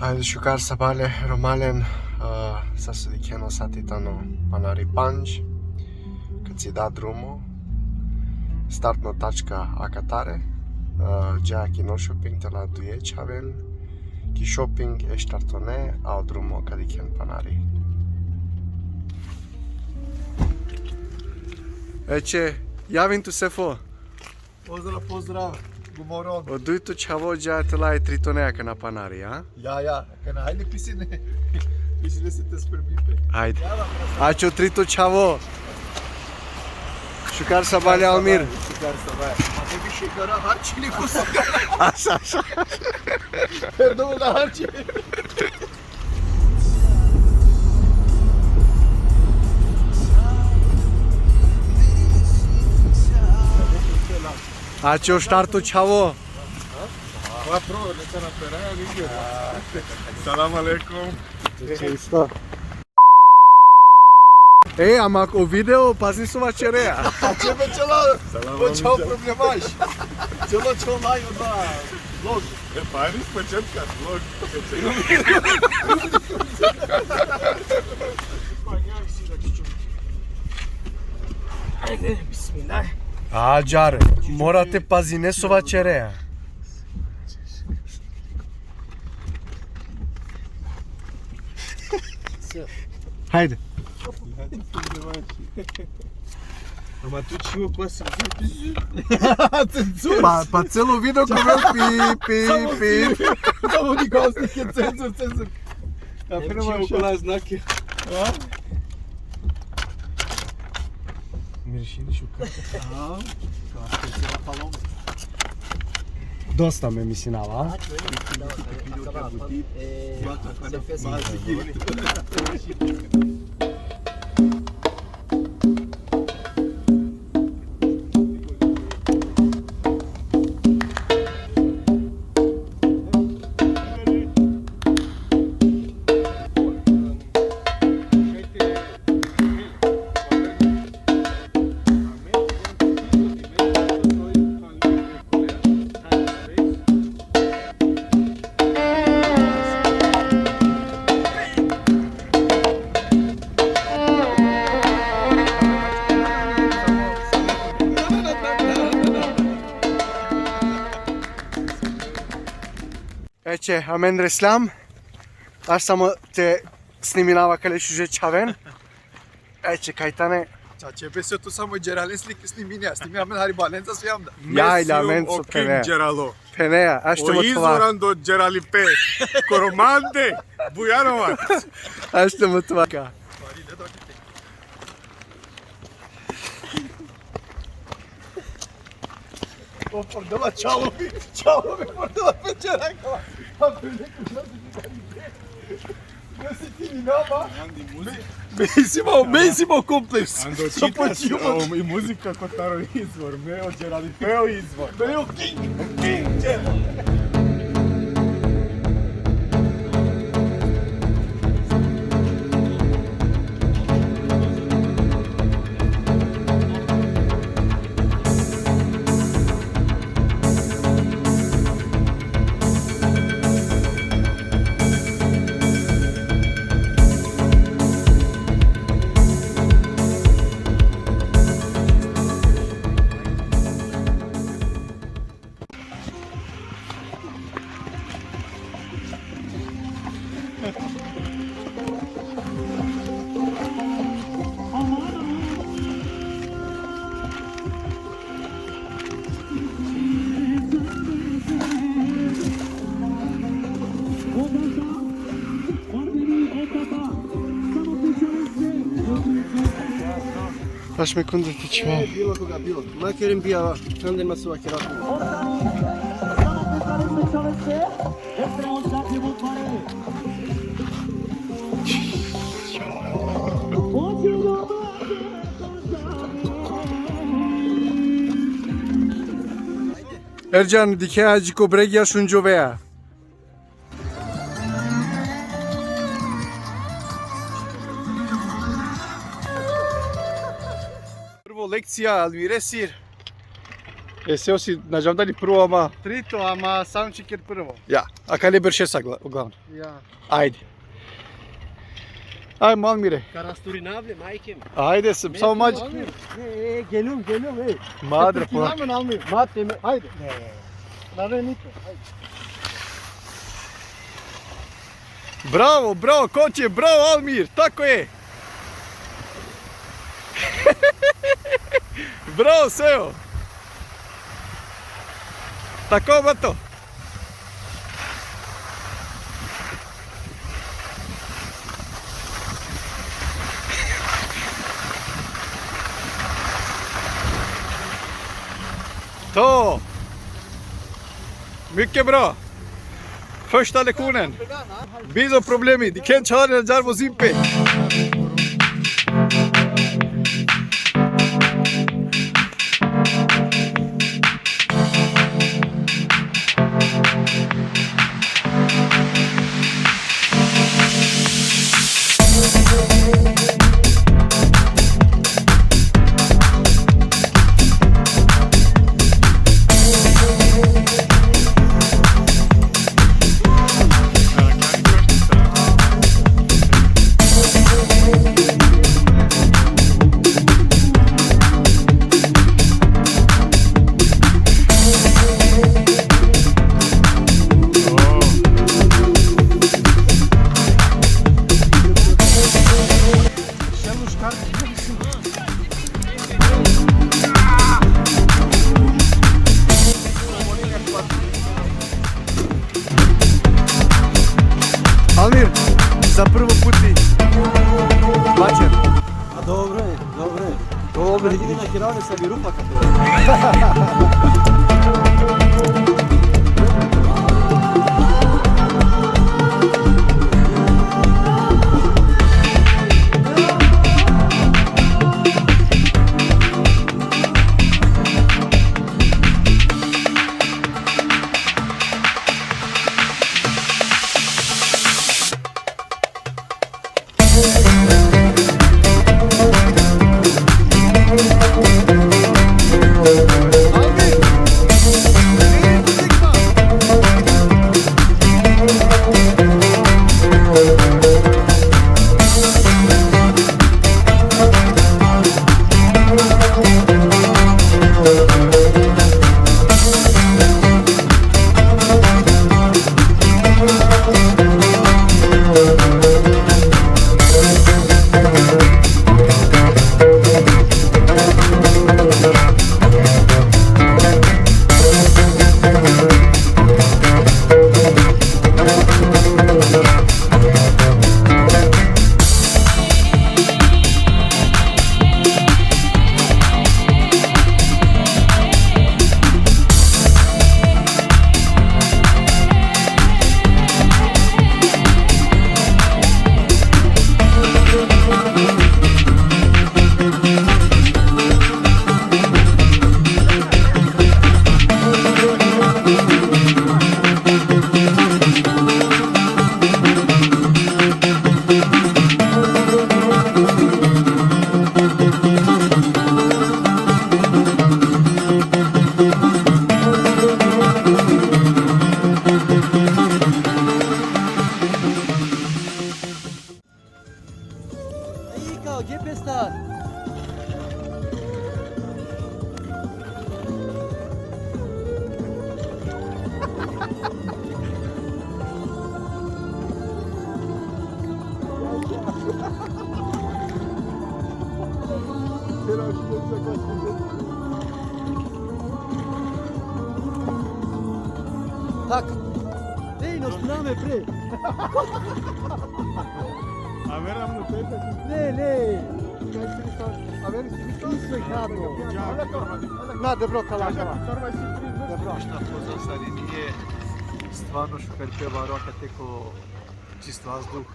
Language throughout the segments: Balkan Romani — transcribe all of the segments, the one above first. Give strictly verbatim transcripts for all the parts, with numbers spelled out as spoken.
Ajde, šukar sabale, Romalen, a, sa so dikhena sati tano panari pandž, kad si da drumo, startno tačka akatare, a, dža ki Norrköping, tela duje čhaven, ki šoping e štartone, a o drumo ka dikhen panari. Eče, javin tu sefo. Pozdrav, pozdrav. Gumoron. O dujto čhavo dža tela e tritone akana panari, a? Ja, ja, akana, ajde pisine. Pisine se te spremipe. Ajde. Ja, va, ačo trito čhavo. Šukar sabale, Almir. Šukar sabale. A te bi šukara harčili kusa. Aša, aša. Perdona harčili. Ačo štarto čhavo. Ova prvo, neka na peraja, vidio. Salam alejkum. Isto. E, ama o video, pazi so vaćerea. Ače be čela. Salam alejkum. Počao problemaš. Čela čela odma vlog. E, pa ajde iz početka, vlog. Ajde, bismillah. Ađar, mora te pazine so vaćerea. Hajde. Ama tu čuo pa sam. Cenzur. Pa, pa celo video ko pi, pi, samo pi. Samo ni glasnike, cenzur, cenzur. Ja, samo prvo čuo kola znake. A? Mirišini šukar. A? Kao što je cijela paloma. Dosta me misinava, a? Eče, amen reslam. Aš samo te sniminava kale šuže čhaven. Eče, kaj tane. Čače, be, so tu samo džeralen slike snimine, a snimine amen hari balenca so jam da. Ja, ili amen so pene. Džeralo. Pene, a što mo tova. O izvor ando džeralipe. Koromande Bujanovac. A što mo tova. O, pordela čalo mi, čalo mi, pordela pečera kala. Pa, pe neko, ja se ti ni nama. Andi muzika. Me isi mo, me isi mo kompleks. Ando čitas, o, i muzika kotaro izvor, me o džeralipe o izvor. Me o king. O king, džerali. Baš me kunde ti čme. E, bilo koga, bilo. Ma kerem bijava, kande ma suva kera. Ercan, dikhe ađi ko bregja šunđovea. Prvo lekcija, Almire sir. E, seo si, na džanav dali prvo, ama... Trito, ama sam čikir prvo. Ja, a kale berše sa gla-, uglavnom. Ja. Ajde. Ajmo, Almire. Ka rasturi navle, majke mi. Ajde, s-, samo mađ. Almir, e, e, geljum, geljum, ej. Madre, po... Amen, Almir. Mate me. Ajde. Nave niko, ajde. Bravo, bravo, koče, bravo, Almir, tako je. Bravo, Seo. Tako, bato. To. Mycket bra. Första lektionen. Bizo problemi, dikhen čhane, ađar vozim pe. Almir, za prvo puti bačer. A dobro je, dobro je. Dobro. Idem na kirale sa virupa kako. Ej, kao, gdje pe star? Tak. Ej, no, strame pre. A veram no tebe. Ne, ne. Kaj si mislil? A veram si mislil? Nisam hadno. Na, dobro, kala, kala. Dobro. Ništa, pozdrav, sar i nije. Stvarno šukar pe, baro akate ko čist vazduh.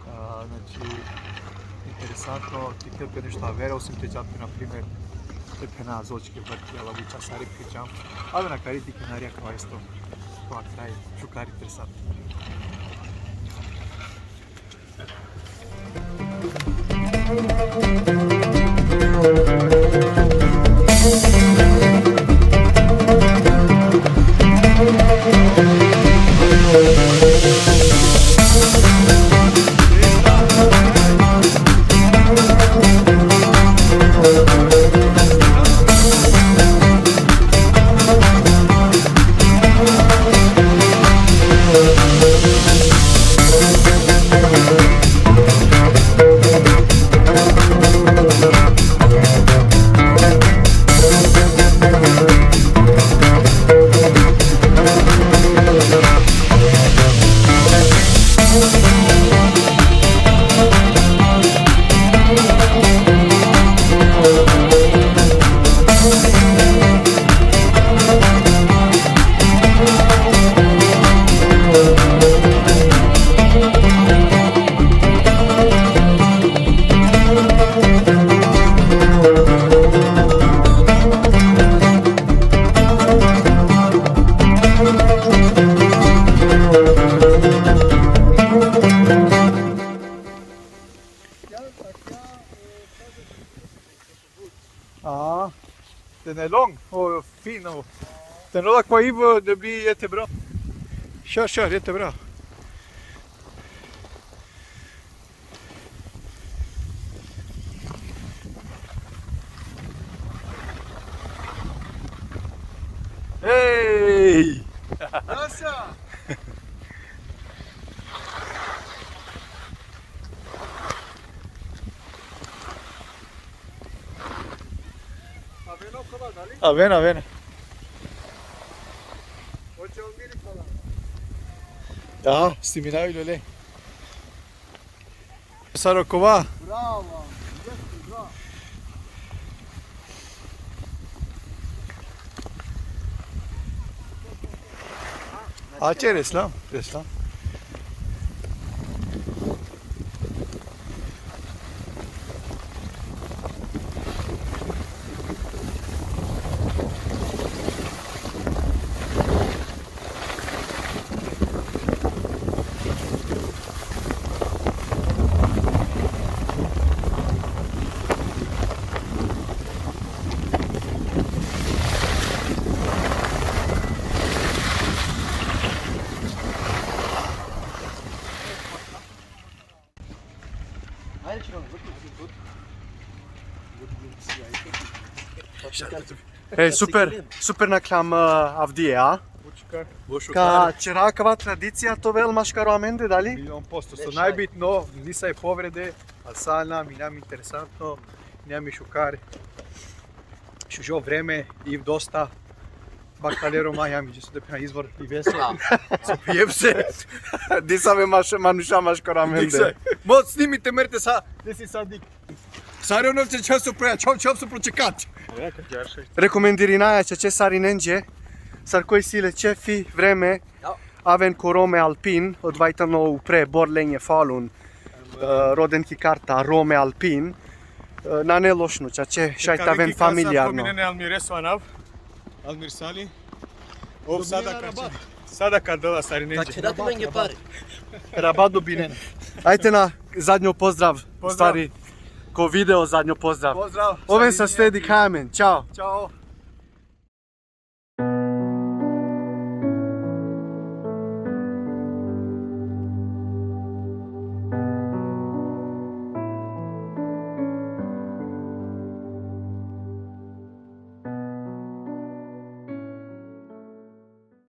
A, znači, interesantno, ti ker pe nešto avera, osim te džan pe, na primer, te phena Azočke brdi, ala buča sare phe džan. Ali na kari ti kinarija kava isto, kava kraj, šukar interesantno. Te ne long, o, fino. Te ne long qua ivo de bi jete bra. Sure, sure, jete bra. Ej! Avena, avena. Aha, stiminaju lole. Sar okova. Bravo, bravo. Ače, reslam, reslam. E, super, super naklam, e, avdive, a? Ka ćera kava tradicija te ovel maškaro amende, dali? Milion posto. So najbitno, nisave povrede, a sa nam, i nam interesantno, i nam i šukar. Šužo vreme, i dosta bakale Roma, ja mi, so te phena, izvor i vese. So pijevse. Disave maš-, manuša maškaro amende. Disave. Mo, snimite, merte sa, desi sa dik. Sare ono će často proja, čov, čov so pročekat. Rekomendirinaja čače sarinenđe, sar koj si le ćefi vreme, aven ko Rome Alpin, odova tano upre bor lenje falun, e, roden ki karta, Rome Alpin, e, nane lošno čače, šaj te aven familijarno. Spominen Almire so anav, Almir Sali. Ov sada ka, sada ka dela sarinenđe. Ka ćera tumenge pare. Rabat dobinen. Ajde na zadnjo pozdrav, pozdrav. U stvari, ko video zadnjo pozdrav. Pozdrav. Oven saste, dikhaja amen. Ćao. Ćao.